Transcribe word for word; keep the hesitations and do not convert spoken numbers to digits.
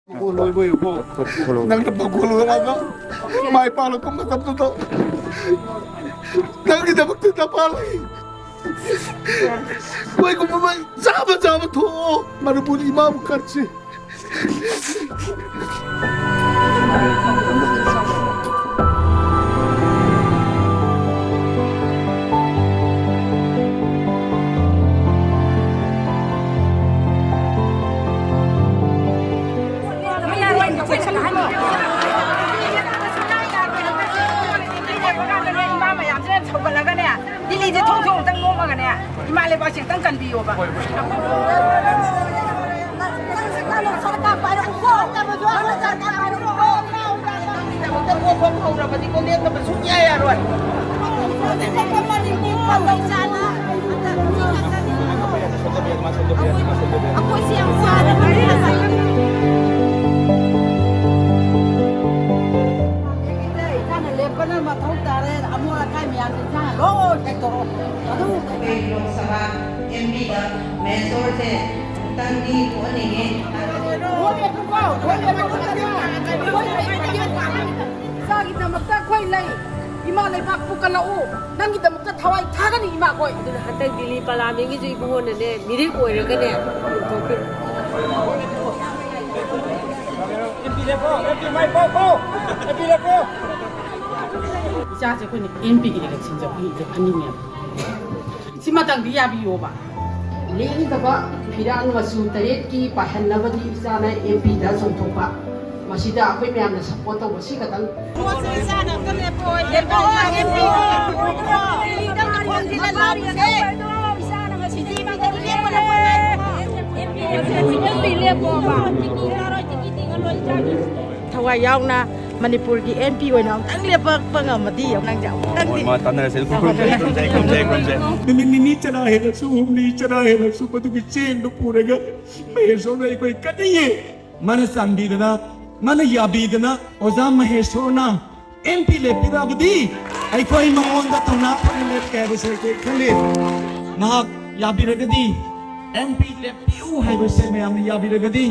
ꯂꯣꯏꯕ ꯑꯣꯏꯌꯨꯀꯣ꯫ ꯅꯪꯅ ꯄꯥꯡꯒꯣꯜ ꯑꯣꯏꯔꯒ ꯃꯥꯏ ꯄꯥꯛꯂꯛꯄ ꯃꯇꯝꯗꯨꯗ ꯅꯪꯒꯤꯗꯃꯛꯇ ꯅꯄꯥ ꯂꯩ꯫ ꯀꯩꯒꯨꯝꯕ ꯆꯥꯕ ꯆꯥꯕ ꯊꯣꯛꯑꯣ꯫ ꯃꯅꯤꯄꯨꯔ ꯏꯃꯥꯕꯨ ꯀꯠꯁꯤ꯫ ꯏꯃꯥ ꯃꯌꯥꯝꯁꯤꯅ ꯁꯧꯒꯠꯂꯒꯅꯦ, ꯗꯤꯜꯂꯤꯁꯦ ꯊꯣꯡ ꯊꯣꯡ ꯑꯝꯇꯪ ꯅꯣꯝꯃꯒꯅꯦ, ꯏꯃꯥ ꯂꯩꯕꯥꯛꯁꯦ ꯑꯝꯇꯪ ꯀꯟꯕꯤꯌꯣꯕ꯫ ꯅꯪꯒꯤꯗꯃꯛꯇ ꯄꯣꯛꯄ ꯍꯧꯔꯕꯗꯤꯀꯣ, ꯂꯦꯞꯇꯕ ꯁꯨꯡꯌꯥ ꯌꯥꯔꯣꯏ꯫ ꯑꯩꯈꯣꯏꯁꯦ ꯌꯥꯝ ꯋꯥꯔꯕꯅꯦ꯫ ꯏꯆꯥꯅ ꯂꯦꯞꯄꯅ ꯃꯊꯧ ꯇꯥꯔꯦ꯫ ꯑꯃꯣꯠ ꯑꯀꯥꯏ ꯃꯌꯥꯝꯁꯦ ꯏꯆꯥꯅ ꯂꯣꯏ ꯁꯦꯡꯗꯣꯔꯛꯑꯣ꯫ ꯑꯗꯨ ꯑꯩꯈꯣꯏ ꯂꯣꯛ ꯁꯚꯥ ꯑꯦꯝ ꯄꯤꯗ ꯃꯍꯦꯁꯣꯔꯁꯦ ꯑꯃꯨꯛꯇꯪꯗꯤ ꯊꯣꯛꯍꯟꯅꯤꯡꯉꯤ꯫ ꯏꯆꯥꯒꯤꯗꯃꯛꯇ ꯑꯩꯈꯣꯏ ꯂꯩ꯫ ꯏꯃꯥ ꯂꯩꯕꯥꯛꯄꯨ ꯀꯜꯂꯛꯎ꯫ ꯅꯪꯒꯤꯗꯃꯛꯇ ꯊꯋꯥꯏ ꯊꯥꯒꯅꯤ ꯏꯃꯥꯈꯣꯏ꯫ ꯑꯗꯨꯅ ꯍꯟꯗꯛ ꯗꯤꯜꯂꯤ ꯄꯥꯔꯂꯥꯃꯦꯟꯒꯤꯁꯨ ꯏꯕꯨꯡꯉꯣꯅꯅꯦ, ꯃꯤꯔꯦꯞ ꯑꯣꯏꯔꯒꯅꯦ, ꯌꯦꯡꯊꯣꯛꯄꯤꯔꯣ꯫ ꯏꯆꯥꯁꯦ ꯑꯩꯈꯣꯏꯅ ꯑꯦꯝ ꯄꯤꯒꯤ ꯏꯂꯦꯛꯁꯟꯁꯦ ꯑꯩꯈꯣꯏ ꯏꯆꯦ ꯈꯟꯅꯤꯡꯉꯦꯕ꯫ ꯁꯤꯃꯇꯪꯗꯤ ꯌꯥꯕꯤꯌꯣꯕ꯫ ꯂꯦꯡꯗꯕ ꯐꯤꯔꯥꯜ ꯃꯆꯨ ꯇꯔꯦꯠꯀꯤ ꯄꯥꯏꯍꯟꯅꯕꯗꯤ ꯏꯆꯥꯅ ꯑꯦꯝ ꯄꯤꯗ ꯆꯣꯡꯊꯣꯛꯄ꯫ ꯃꯁꯤꯗ ꯑꯩꯈꯣꯏ ꯃꯌꯥꯝꯅ ꯁꯞꯄꯣꯔꯠ ꯇꯧꯕ ꯁꯤ ꯈꯛꯇꯪ꯫ ꯏꯆꯥꯅ ꯑꯝꯇ ꯂꯦꯞꯄꯣ, ꯂꯦꯞꯄꯣ, ꯑꯦꯝ ꯄꯤ꯫ ꯗꯤꯜꯂꯤꯗ ꯃꯈꯣꯟ ꯊꯤꯜꯍꯜꯂꯣ꯫ ꯏꯆꯥꯅ ꯉꯁꯤꯗꯤ ꯂꯦꯞꯄꯣ, ꯂꯦꯞꯄꯣ, ꯂꯦꯞꯄꯣ꯫ M P ꯂꯦꯞꯄꯣꯕ꯫ ꯊꯋꯥꯏ ꯌꯥꯎꯅ ꯃꯅꯤꯄꯨꯔꯒꯤ ꯑꯦꯝ ꯄꯤ ꯑꯣꯏꯅ ꯑꯃꯨꯛꯇꯪ ꯂꯦꯞꯄꯛꯄ ꯉꯝꯃꯗꯤ ꯌꯦꯡꯉꯨ ꯅꯪꯁꯦ ꯑꯃꯨꯛꯇꯪꯗꯤ꯫ ꯍꯣꯏ, ꯃꯥ ꯇꯥꯟꯅꯔꯁꯦ꯫ ꯈꯨꯔꯨꯝꯖꯩ, ꯈꯨꯔꯨꯝꯖꯩ, ꯈꯨꯔꯨꯝꯖꯩ, ꯈꯨꯔꯨꯝꯖꯩ꯫ ꯅꯨꯃꯤꯠ ꯅꯤꯅꯤ ꯆꯔꯥ ꯍꯦꯜꯂꯁꯨ, ꯍꯨꯝꯅꯤ ꯆꯔꯥ ꯍꯦꯜꯂꯁꯨ, ꯃꯗꯨꯒꯤ ꯆꯦꯡꯗꯨ ꯄꯨꯔꯒ ꯃꯍꯦꯁꯣꯔꯗ ꯑꯩꯈꯣꯏ ꯀꯠꯅꯤꯡꯉꯤ꯫ ꯃꯥꯅ ꯆꯥꯟꯕꯤꯗꯅ, ꯃꯥꯅ ꯌꯥꯕꯤꯗꯅ ꯑꯣꯖꯥ ꯃꯍꯦꯁꯣꯔꯅ ꯑꯦꯝ ꯄꯤ ꯂꯦꯞꯄꯤꯔꯕꯗꯤ ꯑꯩꯈꯣꯏ ꯃꯉꯣꯟꯗ ꯊꯧꯅꯥ ꯐꯅ ꯂꯦꯞꯀꯦ ꯍꯥꯏꯕꯁꯦ ꯑꯩꯈꯣꯏ ꯈꯜꯂꯤ꯫ ꯃꯍꯥꯛ ꯌꯥꯕꯤꯔꯒꯗꯤ ꯑꯦꯝ ꯄꯤ ꯂꯦꯞꯄꯤꯌꯨ ꯍꯥꯏꯕꯁꯦ ꯃꯌꯥꯝꯅ ꯌꯥꯕꯤꯔꯒꯗꯤ꯫